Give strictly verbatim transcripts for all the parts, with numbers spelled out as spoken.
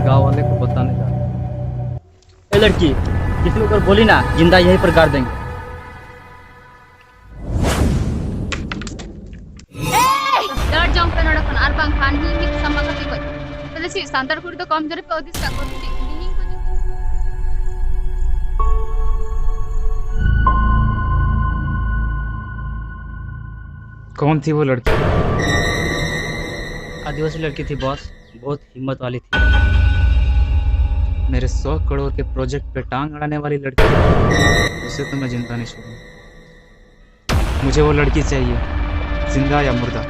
गांव वाले को बताने जा रहा हूँ। ए लड़की, जिसने ऊपर बोली ना, जिंदा यहीं पर गाड़ देंगे। ᱫᱟᱹᱲ ᱡᱚᱝ ᱯᱮ ᱱᱚᱰᱮ ᱠᱷᱚᱱ, ᱟᱨ ᱵᱟᱝᱠᱷᱟᱱ ᱢᱤᱫ ᱢᱤᱫ ᱥᱟᱢᱟ ᱠᱟᱛᱮ ᱜᱚᱡ᱾ ᱛᱟᱦᱞᱮ ᱪᱮᱫ ᱥᱟᱱᱛᱟᱲ ᱠᱩᱲᱤ ᱫᱚ ᱠᱚᱢ ᱡᱳᱨ ᱯᱮ ᱦᱩᱫᱤᱥ ᱠᱟᱜ ᱠᱚᱣᱟ ᱥᱮ ᱪᱮᱫ? ᱛᱮᱦᱮᱧ ᱠᱚ ᱡᱩᱫᱤ कौन थी वो लड़की? आदिवासी लड़की थी बॉस, बहुत हिम्मत वाली थी। मेरे सौ करोड़ के प्रोजेक्ट पे टांग अड़ाने वाली लड़की, उसे तो मैं जिंदा नहीं छोड़ूंगा। मुझे वो लड़की चाहिए, जिंदा या मुर्दा।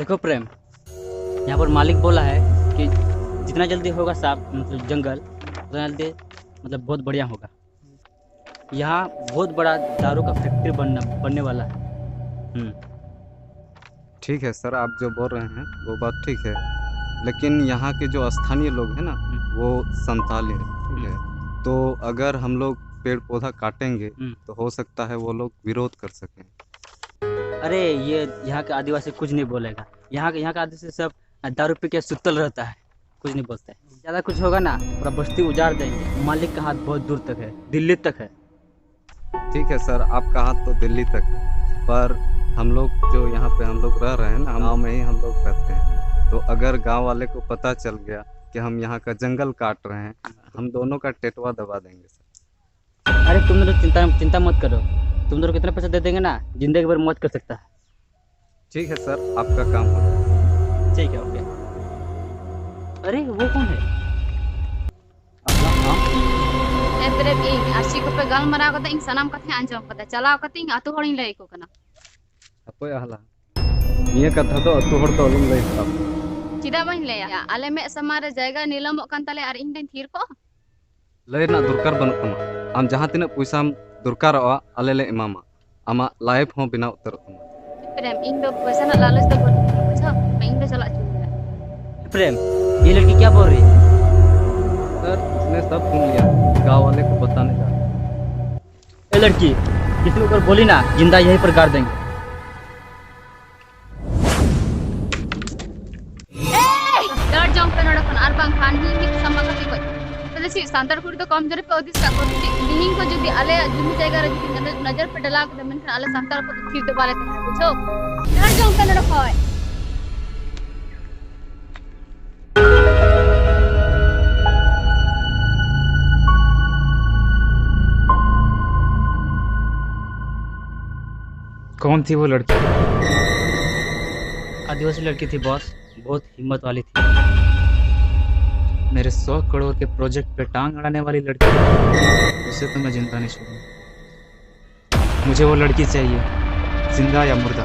देखो प्रेम, यहाँ पर मालिक बोला है कि जितना जल्दी होगा साफ, मतलब जंगल, उतना जल्दी, मतलब बहुत बढ़िया होगा। यहाँ बहुत बड़ा दारू का फैक्ट्री बनना, बनने वाला है। हम्म। ठीक है सर, आप जो बोल रहे हैं वो बात ठीक है, लेकिन यहाँ के जो स्थानीय लोग हैं ना, वो संताली है, ठीक है। तो अगर हम लोग पेड़ पौधा काटेंगे, हम्म। तो हो सकता है वो लोग विरोध कर सकें। अरे, ये यहाँ के आदिवासी कुछ नहीं बोलेगा। यहाँ के, यहाँ का आदिवासी सब दारू पी के सुतल रहता है, कुछ नहीं बोलते। ज्यादा कुछ होगा ना, पूरा बस्ती उजाड़ देंगे। मालिक का हाथ बहुत दूर तक है, दिल्ली तक है। ठीक है सर, आपका हाथ तो दिल्ली तक है, पर हम लोग जो यहाँ पे हम लोग रह रहे हैं ना, गाँव में ही हम लोग रहते हैं, तो अगर गाँव वाले को पता चल गया कि हम यहाँ का जंगल काट रहे हैं, हम दोनों का टेटवा दबा देंगे सर। अरे, तुम दोनों चिंता, चिंता मत करो। तुम दोनों को इतना पैसा दे देंगे ना, जिंदगी भर मौज कर सकता है। ठीक है सर, आपका काम हो जाएगा। ठीक है, ओके। अरे, वो कौन है? अपना काम? ᱮᱱᱛᱮ ᱨᱮ ᱤᱧ ᱟᱨ ᱪᱮᱫ ᱠᱚᱯᱮ ᱜᱟᱞᱢᱟᱨᱟᱣ ᱠᱟᱫᱟ, ᱤᱧ ᱥᱟᱱᱟᱢ ᱠᱟᱛᱷᱟᱧ ᱟᱸᱡᱚᱢ ᱠᱟᱫᱟ᱾ ᱪᱟᱞᱟᱣ ᱠᱟᱛᱮ ᱤᱧ ᱟᱛᱳ ᱦᱚᱲᱤᱧ ᱞᱟᱹᱭ ᱟᱠᱚ ᱠᱟᱱᱟ᱾ ᱦᱟᱯᱳᱭ ᱟᱦᱞᱟ, ᱱᱤᱭᱟᱹ ᱠᱟᱛᱷᱟ ᱫᱚ ᱟᱹᱛᱩ ᱦᱚᱲ ᱫᱚ ᱟᱞᱚᱢ ᱞᱟᱹᱭ ᱦᱟᱛᱟᱲ᱾ ᱪᱮᱫᱟᱜ ᱵᱟᱹᱧ ᱞᱟᱹᱭᱟ? ᱟᱞᱮ ᱢᱮᱫ ᱥᱟᱢᱟᱝ ᱨᱮ ᱡᱟᱭᱜᱟ ᱱᱤᱞᱟᱹᱢᱚᱜ ᱠᱟᱱ ᱛᱟᱞᱮᱭᱟ ᱟᱨ ᱤᱧ ᱫᱚᱧ ᱛᱷᱤᱨ ᱠᱚᱜᱼᱟ? ᱞᱟᱹᱭ ᱨᱮᱱᱟᱜ ᱫᱚᱨᱠᱟᱨ ᱵᱟᱹᱱᱩᱜ ᱛᱟᱢᱟ᱾ ᱟᱢ ᱡᱟᱦᱟᱸ ᱛᱤᱱᱟᱹᱜ ᱯᱚᱭᱥᱟᱢ ᱫᱚᱨᱠᱟᱨᱚᱜᱼᱟ, ᱟᱞᱮ ᱞᱮ ᱮᱢᱟᱢᱟ᱾ ᱟᱢᱟᱜ ᱞᱟᱭᱤᱯᱷ ᱦᱚᱸ ᱵᱮᱱᱟᱣ ᱩᱛᱟᱹᱨᱚᱜ ᱛᱟᱢᱟ᱾ ᱯᱨᱮᱢ, ᱤᱧ ᱫᱚ ᱯᱚᱭᱥᱟ ᱨᱮᱱᱟᱜ ᱞᱟᱞᱚᱪ ᱫᱚ ᱵᱟᱹᱱᱩᱜ ᱛᱤᱧᱟ, ᱵᱩᱡᱷᱟᱹᱣ? ᱤᱧ ᱫᱚ ᱪᱟᱞᱟᱜ ᱦᱚᱪᱚᱧ ᱢᱮ᱾ प्रेम, ये लड़की क्या बोल रही है? सर, उसने सब सुन लिया। गांव वाले को बताने जा रहे हैं। ए लड़की, किसी के ऊपर बोली ना, जिंदा यहीं पर गाड़ देंगे। ᱫᱟᱹᱲ ᱡᱚᱝ ᱯᱮ ᱱᱚᱰᱮ ᱠᱷᱚᱱ, ᱟᱨ ᱵᱟᱝᱠᱷᱟᱱ ᱢᱤᱫ ᱢᱤᱫ ᱥᱟᱢᱵᱟ ᱠᱟᱛᱮ ᱜᱚᱡ᱾ ᱟᱯᱮ ᱫᱚ ᱪᱮᱫ ᱥᱟᱱᱛᱟᱲ ᱠᱩᱲᱤ ᱫᱚ ᱠᱚᱢ ᱡᱳᱨ ᱯᱮ ᱦᱩᱫᱤᱥ ᱠᱟᱜ ᱠᱚᱣᱟ ᱥᱮ ᱪᱮᱫ? ᱛᱤᱦᱤᱧ ᱠᱷᱚᱱ ᱡᱩᱫᱤ ᱟᱞᱮᱭᱟᱜ ᱡᱩᱢᱤ ᱡᱟᱭᱜᱟ ᱨᱮ ᱡᱩᱫᱤ ᱱᱚᱡᱚᱨ, ᱱᱚᱡᱚᱨ ᱯᱮ ᱰᱟᱞᱟᱣ ᱠᱮᱫᱟ, ᱢᱮᱱᱠᱷᱟᱱ ᱟᱞᱮ ᱥᱟᱱᱛᱟᱲ ᱠᱚᱫᱚ ᱛᱷᱤᱨ ᱫᱚ ᱵᱟᱞᱮ ᱛᱟᱦᱮᱱᱟ, ᱵᱩᱡᱷᱟᱹᱣ? ᱫᱟᱹᱲ ᱡᱚᱝ ᱯᱮ ᱱᱚᱰᱮ ᱠᱷᱚᱱ᱾ कौन थी वो लड़की? आदिवासी लड़की थी बॉस, बहुत हिम्मत वाली थी। मेरे सौ करोड़ के प्रोजेक्ट पे टांग अड़ाने वाली लड़की, उसे तो मैं जिंदा नहीं छोड़ूंगा। मुझे वो लड़की चाहिए, जिंदा या मुर्दा।